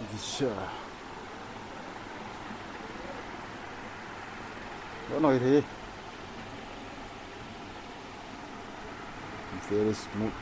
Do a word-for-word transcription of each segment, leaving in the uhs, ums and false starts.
Vishal. Lo noi thi. Very smooth.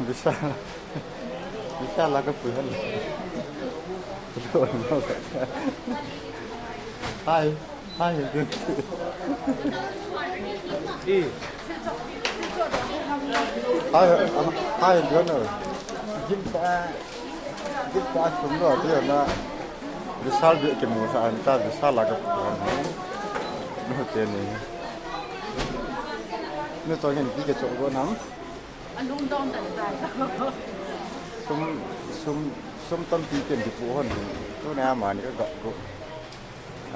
Vishal, Vishal la kapui hal. Hi, hi, good. Eh. Hi, hi, good. Gimpa, gimpa sum lo, tia na. Vishal beh kimu sa an ta, Vishal la kapui hal. No teni. Ni to ngen pi ke chok go nam. Alung dong dan tai. Sum, sum, sum tampi ken di pu hon. Tuni amani ka ga go.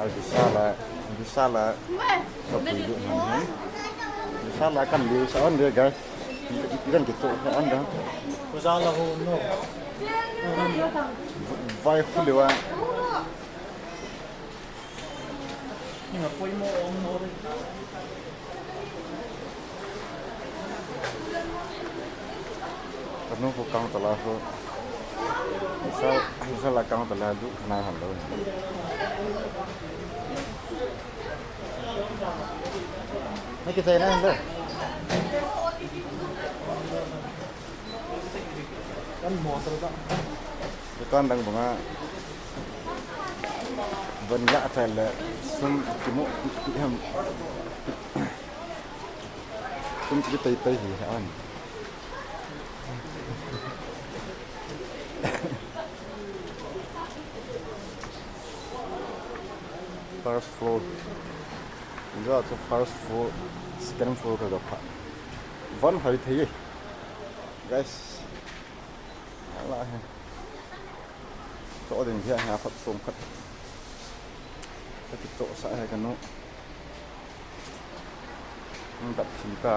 Al Vishal la, Vishal la. Ka pui du han. Vishal la kan liu sa on de, guys. Kan ke chok sa on da. Vishal la ho no. Vai khu le wa. Kanu ko kang tala ko. Isa, isa la kang tala du kana hal lo. Ni kitai na hal lo. Kan mo sa ta. Dukan dang banga. Vanilla athai le sum kimu pi ham. Sum kitai tai hi an. First floor. Injo chu first floor, second floor ka ga pha. Van hai thei. Guys. Ala he. Cho ding hi ha phat som khat. Ka kicho sa he kanu. Ang dap sim ka.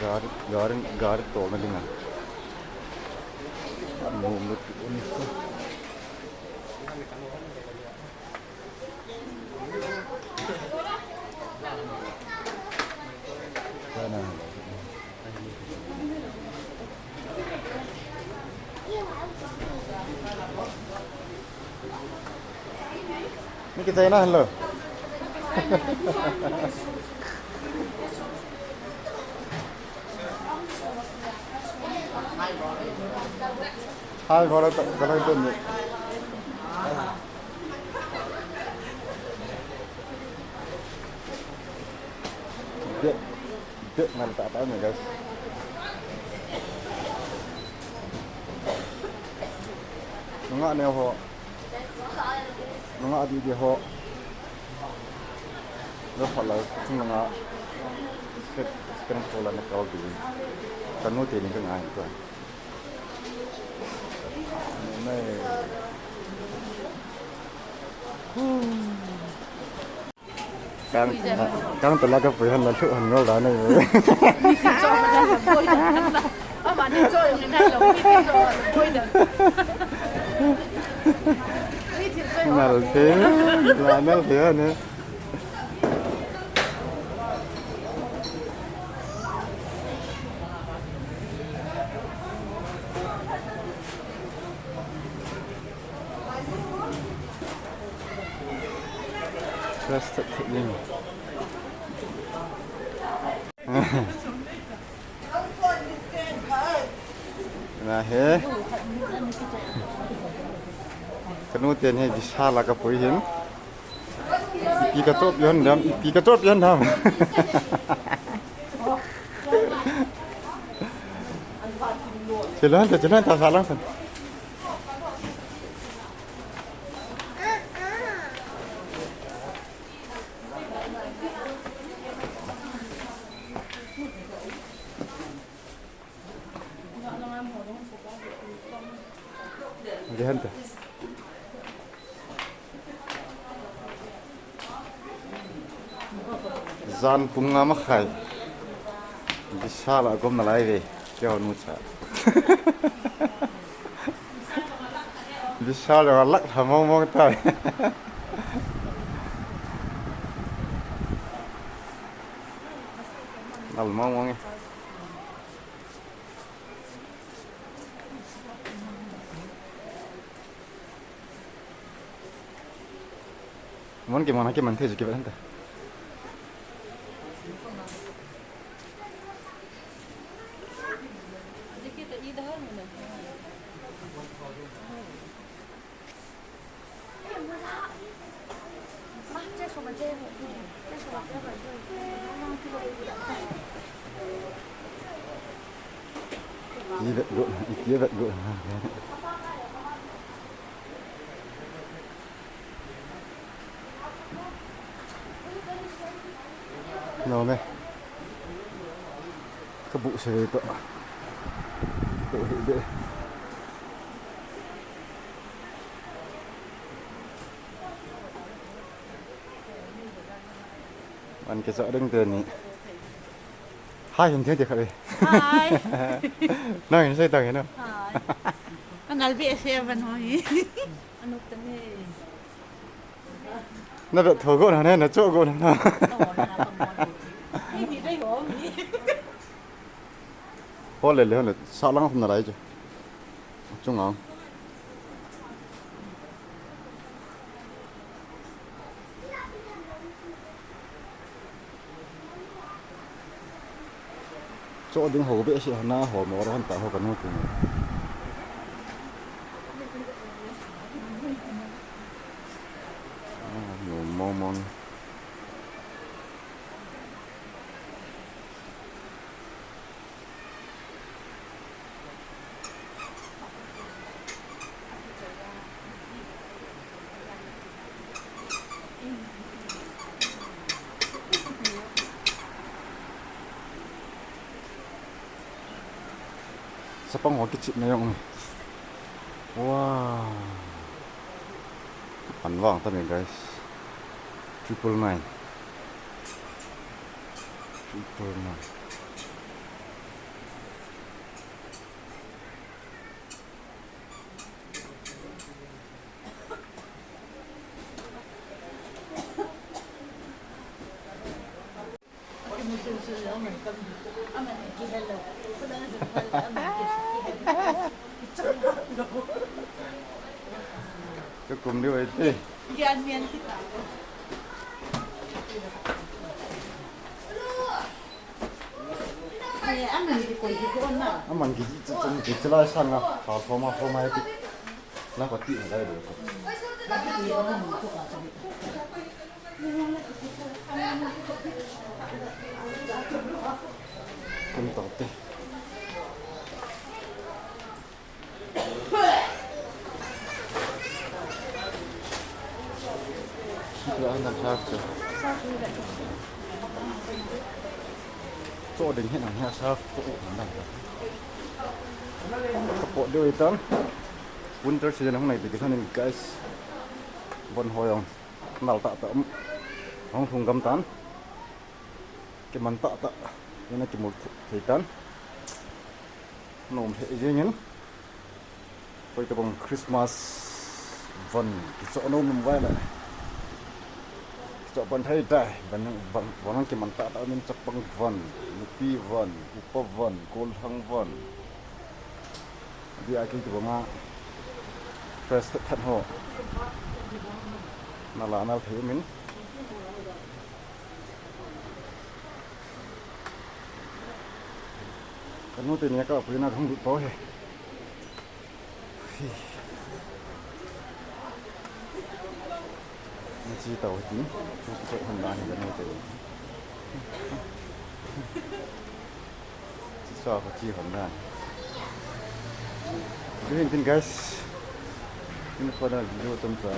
Gari, gari, gari tol na dinga. Ang mum lut ni ko. Kana. Ni kitai na hal lo. Hi, bro, ka, ka lai don ni. Bek, bek nal ta ta ni, guys. Nunga ne ho. Nunga di di ho. Lo phala chung nunga. Sek, sek phala ne kau di. Kanu te ni ka ngai to. Kang, kang tala ka pui han la thu han ngol da nei. Nal the, la nal the ne. First thing. Na he. Kanu ten he Vishal a kapui hin. Ipi katoh pian dam, ipi katoh pian dam. Chelan ta, chelan ta, salang ta. Lihan ta. Jan pung nga makhai. Vishal a gom nalai ve. Keo nu cha. Vishal a lak tha mong mong ta. Nal mong mong e. Mon ke mon ke man the ke ban ta. Ivet go, ivet go. No me. Ka bu se to. To hi de. An ke sa ding te ni. Hai hin the te kha le. Hai. Na hin sai ta ke na. Hai. Ka nal be se ban ho hi. Anuk ta ni. Na vet tho go na, na cho go na. Hole le, hole, sa lang na lai chu. Chunga. Cho ding ho be si hana ho mo ran ta ho kanu tin. Ah, no mo mo. Chapang ho kichip na jong. Wow. An vang ta me, guys. Triple nine. Triple nine. Ka kum diu ahi te. Aman ki chi chun ki chalai sang a, ka forma forma ki. Na ko ti na dai do. Kum tau te. Kila na sa te. Cho ding hin ang ha sa ko ang dan. Ka po deu itan. Winter season hung nai ti kisan in, guys. Von ho jong nal tah tah um. Hung thung gam tan. Kiman tah tah. Ina kimu thei tan. Nom he jing in. Koi tabang Christmas von kichoh nom nom vai la. Kichoh ban thei tai, ban, ban, ban kiman tah tah min chapang von, nupi von, upa von, golhang von. Dia koi tabang a fresh that that ho. Nala nal thei min. Kanu teni ka pui na hung lut pau he. Chi tau tin. Chu ko hon na ni kanu teni. Chi sa ko chi hon na. Chu hin tin guys. Tin ko na video chomcha.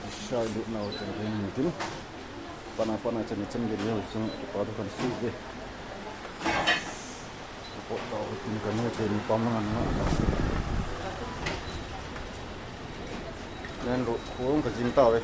Chi sa lut na o chomcha hin tin. Pana pana chan chan video chung kipa dukan su de. Pot tau tin kanu teni pam lang na. Nen ro khong ka jing tau e.